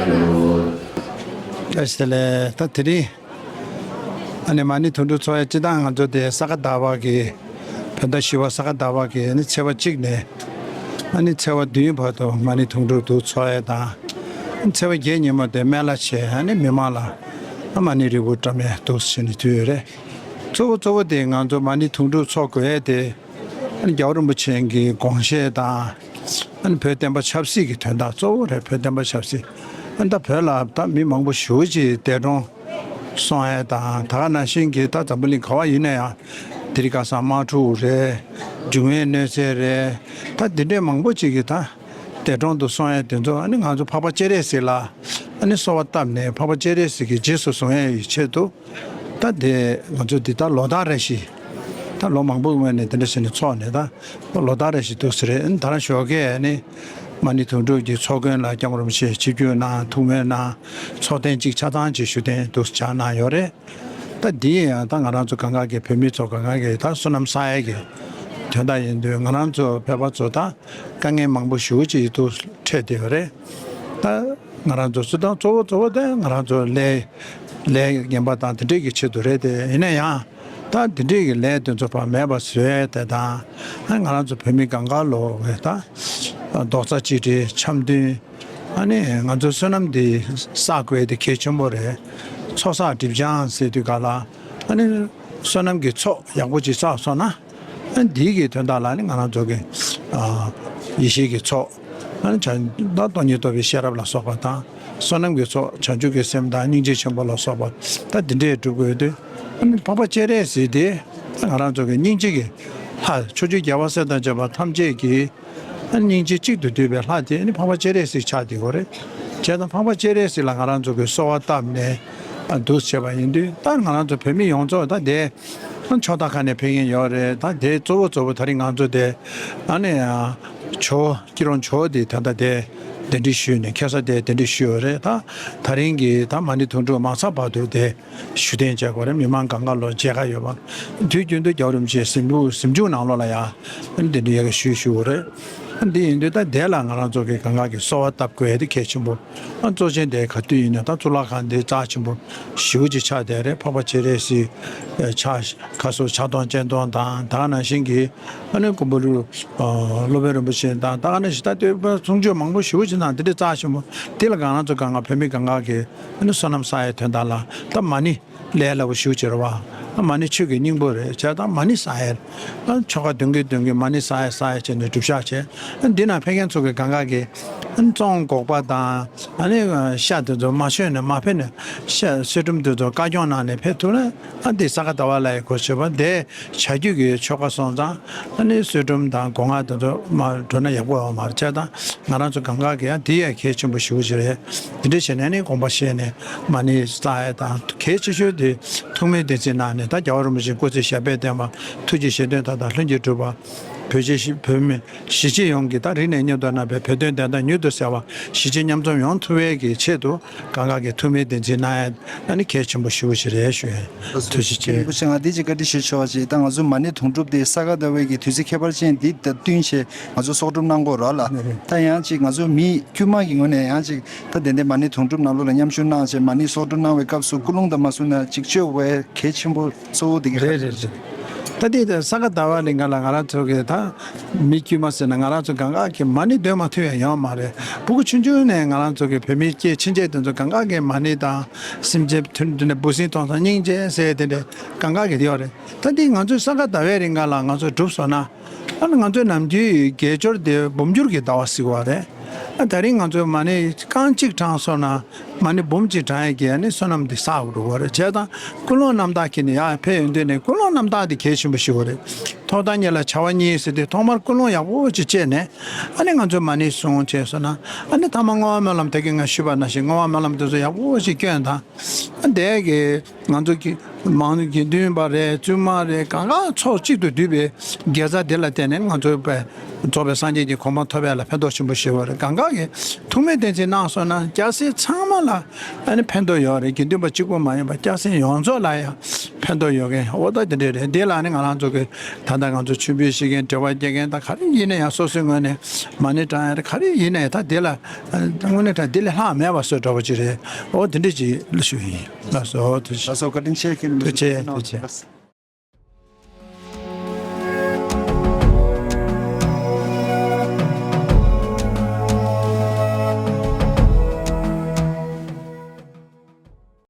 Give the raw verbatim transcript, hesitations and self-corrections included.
བཀྲ་ཤིས་བདེ་ལེགས། ད་དེ་རིང་ཨ་ནི་མ་ཎི་དུང་སྒྲུབ་ཚོགས་ཡ་སྤྱི་བཏང་ང་ཚོ་དེ་ས་ག་ཟླ་བ་གི་བོད་ཟླ་བཞི་པ་ས་ག་ཟླ་བ་གི་ཨ་ནི་ཚེས་པ་གཅིག་ནས་ཨ་ནི་ཚེས་པ་བདུན་བར་དུ་མ་ཎི་དུང་སྒྲུབ་འདུག་ཚོགས་ཡ་དང་། ཚེས་པ་བརྒྱད་ཉིན་མོ་དེ་སྨན་བླ་བྱས་ཨ་ནི་མི་མང་ལ་ཨ་མ་ཎི་རིལ་བུ་བཀྲམ་ཡ་འདུག་བྱས་ནས་དུས་ཡོད་རེད། གཙོ་བོ་གཙོ་བོ་དེ་ང་ཚོ་མ་ཎི་དུང་སྒྲུབ་ཚོགས་དགོས་ཡ་དེ། ཨ་ནི་རྒྱལ་བ་རིན་པོ་ཆེ་གི་དགོངས་བཞེད་དང་། ཨ་ནི་བོད་བསྟན་པ་ཆབ་སྲིད་ཀྱི་དོན་དག་གཙོ་བོ་རེད། བོད་བསྟན་པ་ཆབ་སྲིད། ཨ་ནི་ད་བོད་ལ་ད་མི་མང་པོ་ཞེ་པོ་ཅིག་འདས་གྲོངས་སོང་ཡ་དང་། ད་ག་ནང་བཞིན་གྱི་ད་འཛམ་བུ་གླིང་ག་བ་ཡིན་ན་ཡང་དེ་རིང་ཁ་སང་དམག་འཁྲུག་རེད། འབྱུང་བའི་གནོད་འཚེ་རེད། ད་འདི་འདྲའི་མང་པོ་ཅིག་གི་ད་འདས་གྲོངས་དུ་སོང་ཡ་དེ་ཚོ་ཨ་ནི་ང་ཚོ་འཕགས་པ་སྤྱན་རས་གཟིགས་ལ་ཨ་ནི་གསོལ་བ་བཏབ་ནས་འཕགས་པ་སྤྱན་རས་གཟིགས་ཀྱི་རྗེས་སུ་བཟུང་ཡ་ཡི་ཆེད་དུ། ད་དེ་ང་ཚོ་འདི་ད་ལོ་ལྟར་རེ་བཞིན། ད་ལོ་མང་པོའི་སྔོན་ནས་འདི་འདྲ་བྱས་ནས་འཚོགས་ནས་ད་ལོ་ལྟར་རེ་བཞིན་འདུག་ཟེར་རེད། ད་རང་ཞོགས་ཀས་ནི་མ་ཎི་དུང་སྒྲུབ་ཀྱི་ཚོགས་མགོན་ལ་སྐྱབས་མགོན་རིན་པོ་ཆེ་ཆིབས་བསྒྱུར་གནང་། ཐུགས་སྨོན་གནང་། ཚོགས་ཐེངས་གཅིག་ཆ་ཚང་གཅིག་ཞུ་ཐེངས་འདུག་ཕྱག་གནང་ཡོད་རེད། ད་འདི་ཡང་ད་ང་རང་ཚོ་གང་ག་གི་བོད་མི་ཚོ་གང་ག་གི་ད་བསོད་ནམས་བསགས་ཡས་ཀྱི་དོན་དག་ཡིན་དུས། ང་རང་ཚོ་བོད་པ་ཚོ་ད་དཀའ་ངལ་མང་པོ་ཞེ་པོ་ཅིག་ཏུ་འཕྲད་བསྡད་ཡོད་རེད། ད་ང་རང་ཚོ་སུ་དང་གཙོ་བོ་གཙོ་བོ་དེ་ང་རང་ཚོ་ལས་ལས་ངན་པ་དང་དེ་འདྲས་ཀྱི་ཆེད་དུ་རེད་དེ། ཡིན་ན་ཡང་ད་དེ་འདྲས་ཀྱི་ལས་དེ་ཚོ་ཕར་མེད་པ་བཟོ་ཡས་དེ་དང་། ཨ་ང་རང་ཚོ་བོད་མི་གང་ག་ལོ་བའི་ད་རྡོག་རྩ་གཅིག་སྒྲིལ་འཆམ་མཐུན། ཨ་ནི་ང་ཚོ་བསོད་ནམས་འདི་བསགས་དགོས་དེ་གལ་ཆེན་པོ་རེད། ཚོགས་བསགས་སྒྲིབ་སྦྱང་ཟེར་དུས་ག་ལ་ཨ་ནི་བསོད་ནམས་ཀྱི་ཚོགས་ཡག་པོ་ཅིག་བསགས་སོང་ན། ཨ་འདིའི་གི་དོན་དག་ལ་ནི་ང་རང་ཚོ་གི་ཨ་ཡེ་ཤེས་ཀྱི་ཚོགས། ཨ་ནི་བྱང་ད་སྟོང་ཉིད་རྟོགས་པའི་ཤེས་རབ་ལ་སོགས་པ་དང་། བསོད་ནམས་ཀྱི་ཚོགས་བྱང་ཆུབ་ཀྱི་སེམས་དང་སྙིང་རྗེ་ཆེན་པོ་ལ་སོགས་པ་ད་འདི་འདྲས་སྒྲུབ་དགོས་དུས། ཨ་ནི་འཕགས་པ་སྤྱན་རས་གཟིགས་དེ་ང་རང་ཚོ་གི་སྙིང་རྗེ་གི་ལྷ། ཕྱོགས་བཅུའི་རྒྱལ་བ་སྲས་དང་བཅས་པ་ཐམས་ཅད་ཀྱི་ཨ་ནི་སྙིང་རྗེ་གཅིག་ཏུ་བསྡུས་པའི་ལྷ་དེ་ནི་འཕགས་པ་སྤྱན་རས་གཟིགས་ཆགས་བསྡད་ཡོད་རེད། བྱས་ཙང་འཕགས་པ་སྤྱན་རས་གཟིགས་ལ་ང་རང་ཚོ་གི་གསོལ་བ་བཏབ་ནས་ཨ་འདུག་བྱས་པ་ཡིན་དུས། ད་ང་རང་ཚོ་བོད་མི་ཡོངས་རྫོགས་ད་དེ་ཕྱོགས་མཐའ་ཁག་ནས་ཕེབས་མཁན་ཡོད་རེད། ད་དེ་གཙོ་བོ་གཙོ་བོ་ད་རིང་ང་ཚོ་དེ་ཨ་ནི་ཇོ་བོ་སྐྱིད་རོང་ཇོ་བོ་དེ་ད་ལྟ་དེ་གདན་འདྲེན་ཞུས་ནས་ཁ་སང་དེ་གདན་འདྲེན་ཞུས་ཡོད་རེད། ད་ད་རིང་གི་ད་མ་ཎི་དུང་སྒྲུབ་མ་ཚར་བར་དུ་དེ་ཞུ་གཏན་བཅག་དགོས་རེད། མི་མང་གང་ག་ལོ་མཇལ་ཁ་ཡོད་པ། དུས་རྒྱུན་དུ་རྒྱལ་བ་རིན་པོ་ཆེའི་གཟིམ་ལུགས་གཟིམ་ཆུང་ནང་ལོགས་ལ་ཡང་འདི་འདྲ་ཡག་གི་ཞུས་ཞུ་དགོས་རེད། འདི་ཡིན་དུས་ད་དེ་ལ་ང་རང་ཚོ་གི་གང་ག་གི་གསོལ་བ་བཏབ་དགོས་དེ་གལ་ཆེན་པོ། ཨ་གཙོ་ཆེན་དེ་ག་དུས་ཡིན་ན་ད་གཙུག་ལག་ཁང་འདི་རྩ་ཆེན་པོ་ཞེ་པོ་ཅིག་ཆགས་བསྡད་རེད། འཕགས་པ་སྤྱན་རས་གཟིགས་ཕྱག་ཁ་སོ་ཕྱག་སྟོང་སྤྱན་སྟོང་དང་། ད་ག་ནང་བཞིན་གྱི་ཨ་ནི་མགོན་པོ་ཀླུ་སློབ་དཔོན་རིན་པོ་ཆེ་དང་། ད་ག་ནང་བཞིན་ད་ལྟོས་པ་གསུང་ཆོས་མང་པོ་ཞེ་པོ་ཅིག་ནང་འདི་འདྲའི་རྩ་ཆེན་པོ་འདི་ལ་ང་རང་ཚོ་གང་ག་བོད་མི་གང་ག་གི་ཨ་ནི་བསོད་ནམས་བསགས་ཡའི་དོན་དག་ལ་ད་མ་ཎི་ལས་སླ་པོ་ཞེ་པོ་ཅིག་རེད་བ། ཨ་མ་ཎི་ཆོས་ཀྱི་སྙིང་པོ་རེད། བྱས་ཙང་མ་ཎི་བསགས་ཡས། ཨ་ཆོ་ག་འདོན་གྱིན་འདོན་གྱིན་མ་ཎི་བསགས་ཡས་བསགས་ཡས་བྱས་ནས་སྒྲུབ་ཞག་བྱས། ཨ་འདི་ནང་ཕེབས་མཁན་ཚོ་གི་གང་ག་གི་ཨ་ཙོང་སྒོག་པ་དང་། ཨ་ནི་ཤ་དེ་ཚོ་མ་མཆོད་ནས་མ་ཕེབས་ནས་ཤ་གསོལ་ཀྲུམ་དེ་ཚོ་བཀའ་སྐྱོང་གནང་ནས་ཕེབས་ཐུབ་ན། ཨ་འདི་ས་ག་ཟླ་བ་ལ་ཡི་གོ་ཆོད་པ་འདི་བྱ་རྒྱུད་ཀྱི་ཆོ་ག་སོང་ཙང་། ཨ་ནི་གསོལ་ཀྲུམ་དང་སྒོ་ང་དེ་ཚོ་མ་འགྲོ་ན་ཡག་པོ་ཡོད་མ་རེད། བྱས་ཙང་ང་རང་ཚོ་གང་ག་གི་ཡང་འདི་ཡང་གལ་ཆེན་པོ་ཞེ་པོ་ཅིག་རེད། འདི་འདྲ་བྱས་ནས་ནི་དགོངས་པ་བཞེས་ནས་མ་ཎི་བསགས་ཡས་དང་། གལ་ཆེ་ཤོས་དེ་ཐུགས་སྨོན་བདེན་ཚིག་གནང་ནས། ད་རྒྱལ་བ་རིན་པོ་ཆེ་སྐུ་ཚེ་ཞབས་པད་བརྟན་པ། ཐུགས་རྗེ་བཞེད་དོན་མཐའ་དག་ལྷུན་གྱིས་གྲུབ་པ། བོད་ཆེ་བོད་མི་གཞིས་བྱེས་ཡོངས་ཀྱི་ད་རིག་གནས་སྙིང་སྟོབས་རྣམ་པའི་བོད་དོན་བདེན་མཐའ་མྱུར་དུ་གསལ་བ། གཞིས་བྱེས་མཉམ་འཛོམས་ཡོང་ཐུབ་པའི་གི་ཆེད་དུ་གང་ག་གི་ཐུགས་སྨོན་བདེན་ཚིག་གནང་ཡས་ཨ་ནི་གལ་ཆེན་པོ་ཞེ་པོ་ཅིག་རེད་ཞུ་ཡས། ཐུགས་རྗེ་ཆེ། རིན་པོ་ཆེ་ང་འདི་ཅིག་བཀའ་འདྲི་ཞུ་ཆོག་ཅིག་ད་ང་ཚོ་མ་ཎི་དུང་སྒྲུབ་དེ་ས་ག་ཟླ་བའི་གི་དུས་ཚིགས་ཁྱད་པར་ཅན་འདི་དང་བསྟུན་བྱས་ང་ཚོ་ཚོགས་སྒྲུབ་གནང་དགོས་རེད་ལ། ད་ཡང་ཅིག་ང་ཚོ་མི་དཀྱུས་མ་གི་ངོས་ནས་ཡང་ཅིག་ད་དེ་འདྲའི་མ་ཎི་དུང་སྒྲུབ་ནང་ལོགས་ལ་མཉམ་ཞུགས་གནང་བྱས་མ་ཎི་ཚོགས་སྒྲུབ་གནང་བའི་སྐབས་སུ་ཀུན་སློང་དང་མ་བསྲུངས་ན་ཅིག་བཅོས་དགོས་གལ་ཆེན་པོ་གཙོ་བོ་དེ་ག་རེད། རེད་རེད། ད་དེ་ད་ས་ག་ཟླ་བ་ལས་ང་ལ་ང་རང་ཚོ་གི་ད་མི་དཀྱུས་མ་ཟེར་ན་ང་རང་ཚོ་གང་ག་གི་མ་ཎི་འདོན་མ་ཐུབ་ཡ་ཡོད་མ་རེད། ཕྲུ་གུ་ཆུང་ཆུང་ནས་ང་རང་ཚོ་གི་བོད་མི་སྐྱེས་ཆེན་ཆེ་དེ་ཚོ་གང་ག་གི་མ་ཎི་དང་སེམས་ཅན་མཐུན་འབྲེལ་འབུ་སྲིན་གཏོང་སྟངས་སྙིང་རྗེ་ཟེར་དེ་འདྲ་གང་ག་གི་ཡོད་རེད། ད་དེ་ང་ཚོས་ས་ག་ཟླ་བའི་རིང་ག་ལ་ང་ཚོ་སྒྲུབ་སོང་ན། ཨ་ནི་ང་ཚོའི་ནམ་རྒྱུན་དགེ་སྦྱོར་དེ་འབུམ་འགྱུར་གྱི་ཟླ་བ་ཟེར་བ་རེད། ཨ་ད་རིང་ང་ཚོའི་མ་ཎི་རྐང་གཅིག་བགྲངས་སོང་ན་མ་ཎི་འབུམ་གཅིག་བགྲང་ཡས་ཀྱི་ཨ་ནི་བསོད་ནམས་དེ་བསགས་འགྲོ་བ་རེད། བྱས་ཙང་ཀུན་སློང་རྣམ་དག་གིས་ནི་ཡར་ཕེབས་ཡོང་དུས་ནས་ཀུན་སློང་རྣམ་དག་དེ་གལ་ཆེན་པོ་ཞིག་རེད། ཐོག་མཐའ་གཉིས་ལ་བྱ་བ་གཉིས་ཟེར་དུས་ཐོག་མར་ཀུན་སློང་ཡག་པོ་ཅིག་བཅས་ནས་ཨ་ནི་ང་ཚོའི་མ་ཎི་བཟུང་བྱས་སོང་ན། ཨ་ནི་ཐ་མ་བསྔོ་བ་སྨོན་ལམ་དེ་གི་ང་ཞུས་པ་ནང་བཞིན་བསྔོ་བ་སྨོན་ལམ་དེ་ཚོ་ཡག་པོ་ཞིག་བསྐྱོན་དང་། ཨ་དེ་གི་ང་ཚོ་གི་མང་དགེ་འདུན་པ་རེད། བཙུན་མ་རེད། གང་ག་ཚོགས་གཅིག་ཏུ་འདུས་པའི་དགེ་རྩ་དེ་ལ་བརྟེན་ནས་ང་ཚོའི་པའི་རྫོགས་པའི་སངས་རྒྱས་ཀྱི་གོ་འཕང་ཐོབ་ཡ་ལ་ཕན་ཐོགས་ཆེན་པོ་ཞེ་པོ་རེད། གང་ག་གི་ཐུགས་སྨོན་བདེན་ཚིག་གནང་སོང་ན་སྐྱ་སེར་ཚང་མ་ལ་ ཨ་ནི་ཕན་ཐོགས་ཡོད་རེད། དགེ་འདུན་པ་གཅིག་པུ་མ་ཡིན་པར་སྐྱ་སེར་ཡོངས་རྫོགས་ལ་ཡང་ཕན་ཐོགས་ཡོད་མཁན་འོ་ད་དེ་འདྲས་རེད། འདི་ལ་ནི་ང་རང་ཚོ་གི་ད་ལྟ་ང་ཚོ་མཆོད་འབུལ་བྱེད་མཁན་འབྲེལ་བ་སྐྱེལ་མཁན་དང་ག་རེ་ཡིན་ན་ཡང་སོ་སོའི་ངོས་ནས་མ་ཎི་བགྲང་ཡ་རེད། ག་རེ་ཡིན་ན་ཡང་ད་འདི་ལ་དངོས་གནས་དྲང་འདི་ལས་ལྷག་མེད་པ་བཟོ་འདྲ་པོ་ཅིག་རེད། འོ་དེ་འདྲས་ཅིག་ལ་ཞུ་ཡིན། ལགས་སོ། ཐུགས་རྗེ་ཆེ། ལགས་སོ། བཀའ་དྲིན་ཆེ། ཁྱེད་ཐུགས་རྗེ་ཆེ། ཐུགས་རྗེ་ཆེ།